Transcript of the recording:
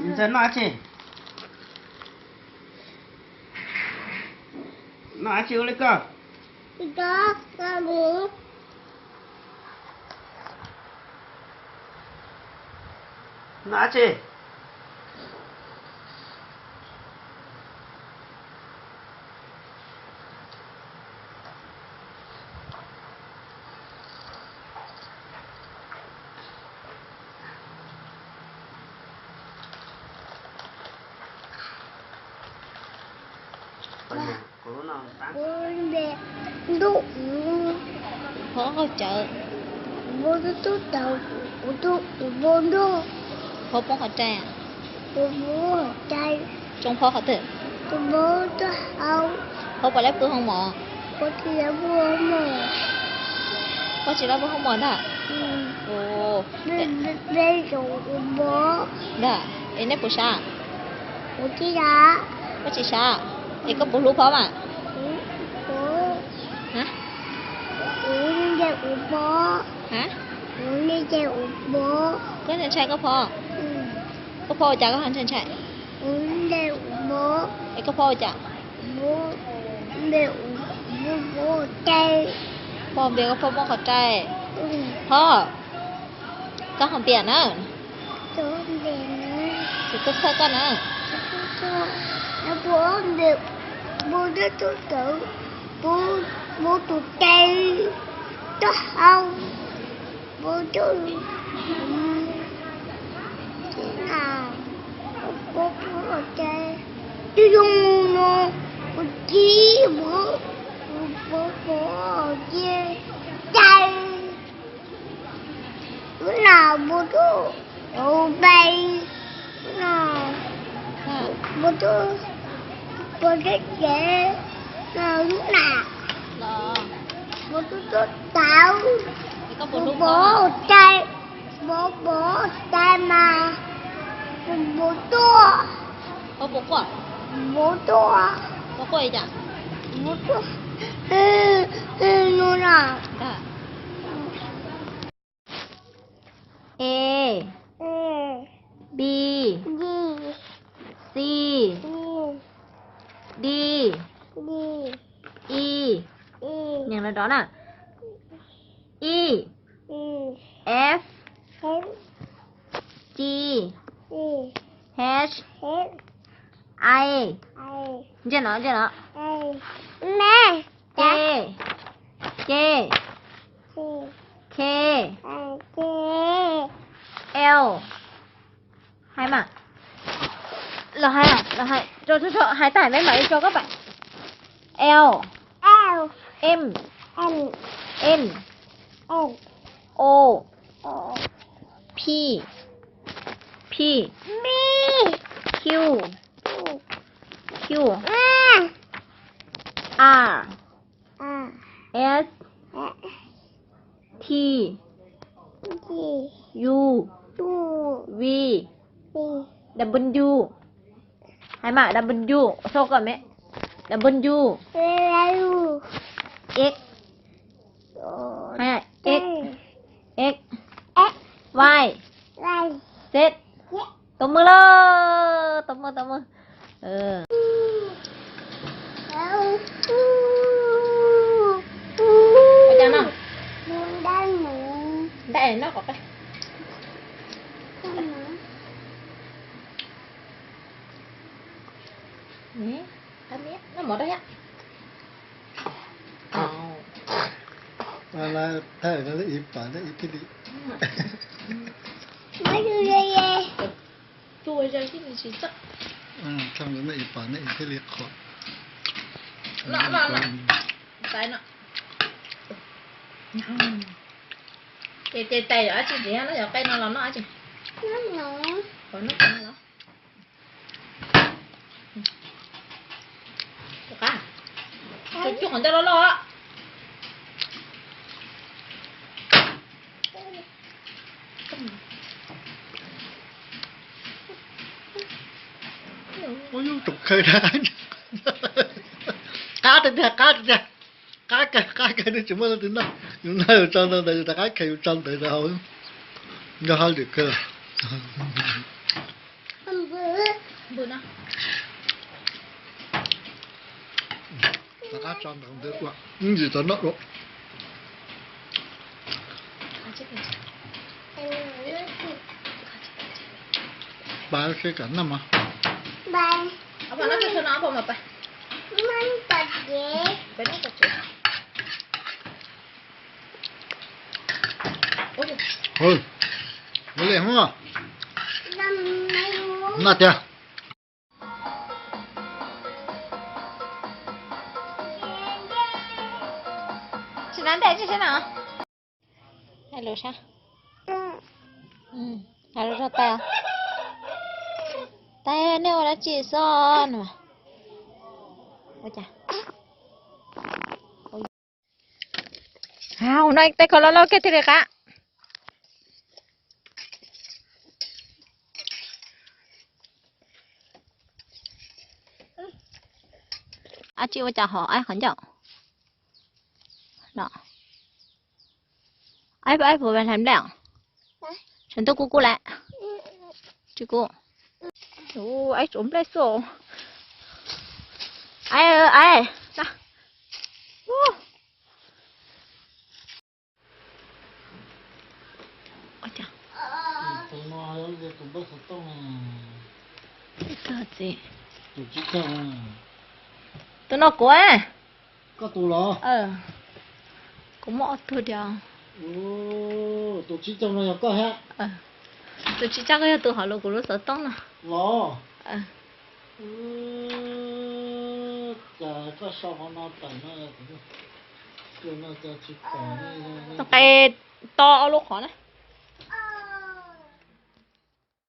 Ntxawg noj dab tsi? Noj dab tsi ua li koj? Noj dab tsi? Ntuj, phob qhov cawv. Phob poob qhov rai. Tsoo phob qhov twg? Phob puas laib pw hoob mom? Phob tsis laib pw hoob mom ntag. Ntag, es nej puas sab? Koj tsis sab, es koj puas hlub phob mas? Koj ntshai ntshai koj phob? Koj phob ua cas koj ho ntshai ntshai? Es koj phob ua cas? Phob npias koj phob poob qhov rai. Phob, koj ho npias na. Kuv txhawj koj na. Zoo no, kuv tiv, kuv pov pov ces cai, lub no, kuv tus, kuv pais, lub no, kuv tus, kuv pov teb tsev, no lub no, kuv tus tuaj tauv, kuv pov cai, pov pov cai mas, kuv pov tuaj, pov tuaj, pov tuaj, pov tuaj, no no. A, B, C, D, E, nyeem no dov na. E, F, G, H, I, ntsia no, ntsia no. K, K, K, L, hais mas, los hais, los hais, tso, tso, tso, hais tag peb mam li tso koj pais. L, M, N, O, P, P, Q, Q, R, S, T, U, V, W, hais mas W, sau kom me, W, X, X, X, Y, Z. Tau maj lawm, tau maj, tau maj. Ua cas no? Noj kom qab. Noj mov rau thiab. Thawj no ib pas no ib thiaj li, txog no ib pas no ib thiaj li qhuav. Ces tais yog dab tsi ntxiv no, yog qe no los noj dab tsi? Noj no los. Tus qab, tus coj qhov ncauj loj loj. Tus khaws, qab tiag tiag, qab tiag tiag. Qab kawg, qab kawg, nws tsis muaj leej twg noj. Yus noj yus tso ntawd, yus rov qab khaws yus tso ntawd rau hauv. Nkag hauj lwm kawg. Rov qab tso ntawm ntawd ua ib ntsis tov noj dua. Pab seb kam noj mas. Ua li hos, noj tiag. Tsis ntev tsis sab na. Lus sab. Hais lus rau tais. Tais, nej ua dab tsi xwb no? Hauv no tej khaub lauj lauj kiag thiaj li qab. Ab tsi ua cas hov aib qhov ncauj no? Aib, aib puas hlais nplej os? Sawv ntuj kub kub lawm. Tsis kub. Aib tsuav nplej xwb. Aib, aib. Tus no kuv. Koj tus los? Kuv muaj ob tug diam. Tus tsib caug no yog koj thiab? Tus tsib caug ko yog tus hauv lub kuv lub xov tooj no. Los? Cas koj sau qhov no tawm no, tus no cas tsis pom ne? Tus qe to ob lub qhov na.